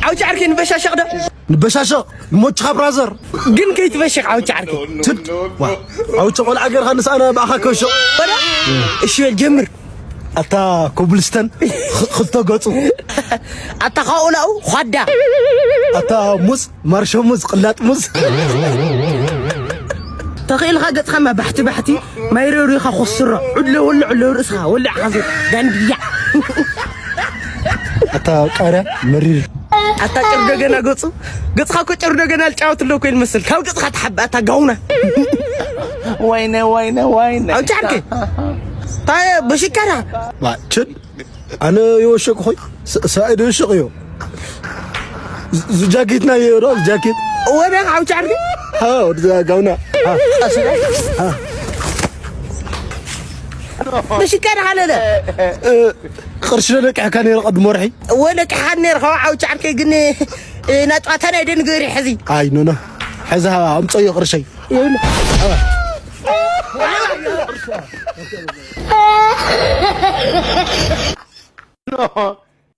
ዓውጭ ዓርከይ ንበሻሸቕ ዶ? ንበሻሸቕ ንሞችኻ ብራዘር። ግን ከይትበሽቕ ዓውጭ ዓርከይ። ትድ ዋ ዓውጭ ቆልዓ ገርካ ንስኣና ብኣኻ ከብሽቕ። ወደ እሺ በል ጀምር። ኣታ ኮብልስተን ኽ- ክልተ ገጹ። ኣታ ካብኡ ናብኡ ኳዳ። ኣታ ሙዝ ማርሾ ሙዝ ቅላጥ ሙዝ። ተኽኢልካ ገጽካ ማ ባሕቲ ባሕቲ ማይ ረሪኻ ኮስሮ። ዕሎ ወሎ ዕሎ ርእስኻ ወሎ ዓኻዞ ጋንድያ። ኣታ ቃርያ መሪር። ኣታ ጭርዶ ገና ገጹ ገጽካ እኮ ጭርዶ ገና ልጫወት ኣሎ እኮ ይመስል ካብ ገጽካ ተሓብ ኣታ ጋውና። ወይነ ወይነ ወይነ ኣውጭ ዓርከይ። ታይ በሽካራ። ባ ችን ኣነ የወሸቅ ኾይ ሰ- ሰብኣይ ዶ የወሸቅ እዮ። ዝ- ዙ ጃኬት ናይ የሮ ጃኬት ወደ ዓውጭ ዓርከይ። ሃ ወደ ጋውና ሃ በሽካራ ሃለለ። እ፣ ቅርሺ ለቂሕካ ነይረ ቅድሚ ወርሒ። ወለቂሓኒ ነርካ ዓውጭ ዓርከይ ግን ናጫዋታ ናይ ደንገሪ ሕዚ። ኣይ ኖኖ ሕዚ ሃባ ኣምፀዮ ቅርሸይ።